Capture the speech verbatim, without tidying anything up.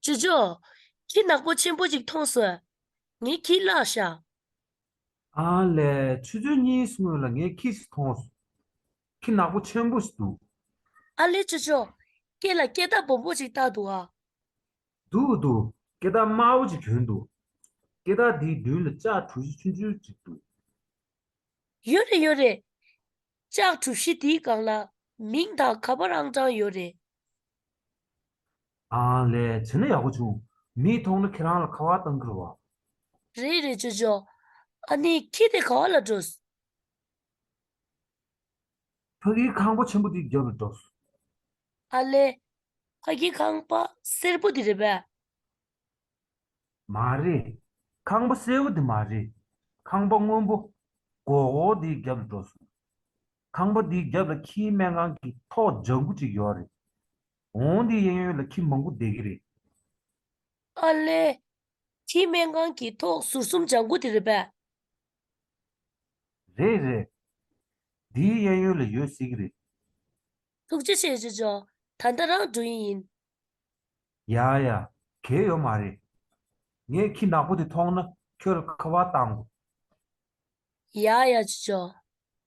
ཇོ་ཇོ། ཁྱི་ནག་པོ་ཆེན་པོ་ཅིག་མཐོང་སོང་། ངའི་ཁྱི་བརླགས་ཤག་ཨ་ལས། ཆུ་ཚོད་གཉིས་སྔོན་ལ་ངའི་ཁྱི་ཞིག་མཐོང་སོང་། ཁྱི་ནག་པོ་ཆེན་པོ་ཞིག་འདུག་ཨ་ལས་ཇོ་ཇོ། སྐེ་ལ་སྐེ་ཐག་སྦོམ་པོ་ཅིག་བཏགས་འདུག་ཨ། འདུག་འདུག་སྐེ་ཐག་དམར་པོ་ཅིག་གྱོན་འདུག་སྐེ་ཐག་དེའི་མདུན་ལ་ལྕགས་གྲུ་བཞི་ཆུང་ཆུང་ཅིག་འདུག་ཡོད་རེད་ཡོད་རེད། ལྕགས་གྲུ་བཞི་དེའི་སྒང་ལ་མིང་དང་ག་པར་ཨང་གྲངས་ཡོད་རེད། ཨང་ལས་བྱས་ན་ཡག་པོ་བྱུང་། མིས་མཐོང་ན་ཁྱེད་རང་ལ་ཁ་པར་བཏང་གི་རེད་བ། རེད་རེད་ཇོ་ཇོ། ཨ་ནི་ཁྱི་དེ་ག་བ་ལ་འགྲོ། ཕ་གིའི་ཁང་པ་ཆེན་པོ་དེའི་རྒྱབ་ལ་འགྲོ། ཨ་ལས། ཕ་གིའི་ཁང་པ་སེར་པོ་དེ་རེད་པས། མ་རེད། ཁང་པ་སེར་པོ་དེ་མ་རེད། ཁང་པ་སྔོན་པོ། སྒོར་སྒོར་དེའི་རྒྱབ་ལ་འགྲོ་སོང་། ཁང་པ་དེའི་རྒྱབ་ལ་ཁྱིའི་སྨན་ཁང་གི་ཐོག་ལྗང་གུ་ཅིག་ཡོད་རེད། འོང་དེའི་གཡས་གཡོན་ལ་ཁྱི་མང་པོ་བསྡད་ཀྱི་རེད། ཨ་ལས། ཁྱིའི་སྨན་ཁང་གི་ཐོག་ཟུར་གསུམ་ལྗང་གུ་དེ་རེད་པས། རེད་རེད། དེའི་གཡས་གཡོན་ལ་ཡོད་སྲིད་ཀྱི་རེད། ཐུགས་རྗེ་ཆེ་ཇོ་ཇོ། ད་ལྟ་རང་འགྲོ་ཡི་ཡིན། ཡ་ཡ། གལ་ཡོད་མ་རེད། ངས་ཁྱི་ནག་པོ་དེ་མཐོང་ན་ཁྱོད་ལ་ཁ་པར་བཏང་དགོས། ཡ་ཡ་ཇོ་ཇོ།